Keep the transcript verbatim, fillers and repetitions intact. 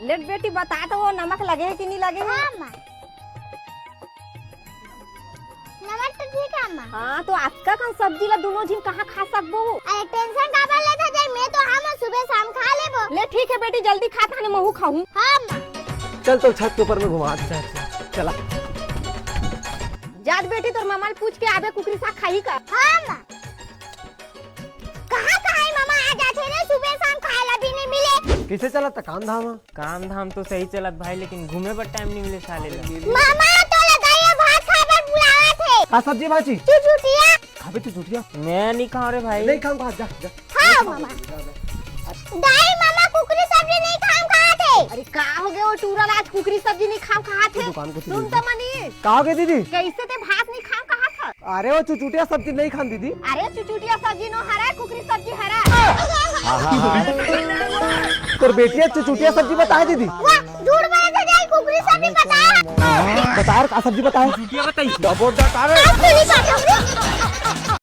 ले बेटी, बता तो, वो नमक लगे हे कि नहीं लगे हे? हाँ, माँ। नमक तो ठीक हे, माँ। हाँ, तो अतका कन सब्जी ला दुनों झिन कहाँ खा सकबो? अरे, tension काबर लेथस? मैं तो हम सुबह शाम खा लेबो। ले ठीक हे बेटी, जल्दी खा, ताने महू खाहूँ। हाँ, माँ। चल तो छत के ऊपर में घुमा। अच्छा, अच्छा, चला। जात बेटी, तोर ममा ले पूछ के आबे, कुकरी साग खाही का? हाँ, माँ। कहाँ, कहाँ हे ममा, आ जाथे रे, सुबह शाम खाए ला भी नहीं मिले। कइसे चलत हे काम धाम ह? काम धाम तो सही चलत भाई, लेकिन घूमे बर time नहीं मिले साले ला। ममा, तोला दाई ह भात खाए बर बुलावत हे। का सब्जी भाजी? चुचुटिया। खाबे चुचुटिया? मैं नहीं खाऊं रे भाई। नहीं खाऊं, खा, जा, जा। हाँ, ममा। दाई, ममा कुकरी सब्जी नहीं खाऊं खात हे। अरे, का हो गे वो टूरा ला, आज कुकरी सब्जी नहीं खाऊं खात हे? दुकान को सुन तो मनी। का हो गे दीदी? कइसे ते भात नहीं खाऊं खात हे? अरे, वो चुचुटिया सब्जी नहीं खान दीदी। अरे, चुचुटिया सब्जी नो हरे, कुकरी सब्जी हरे। तोर बेटी ह चुचुटिया सब्जी बताए दीदी। वाह, झूठ बोले थे, जाई कुकरी सब्जी बताए। बताए, का सब्जी बताए? चुचुटिया बताई। डबो डटा रे। आज तो नहीं काटूंगी।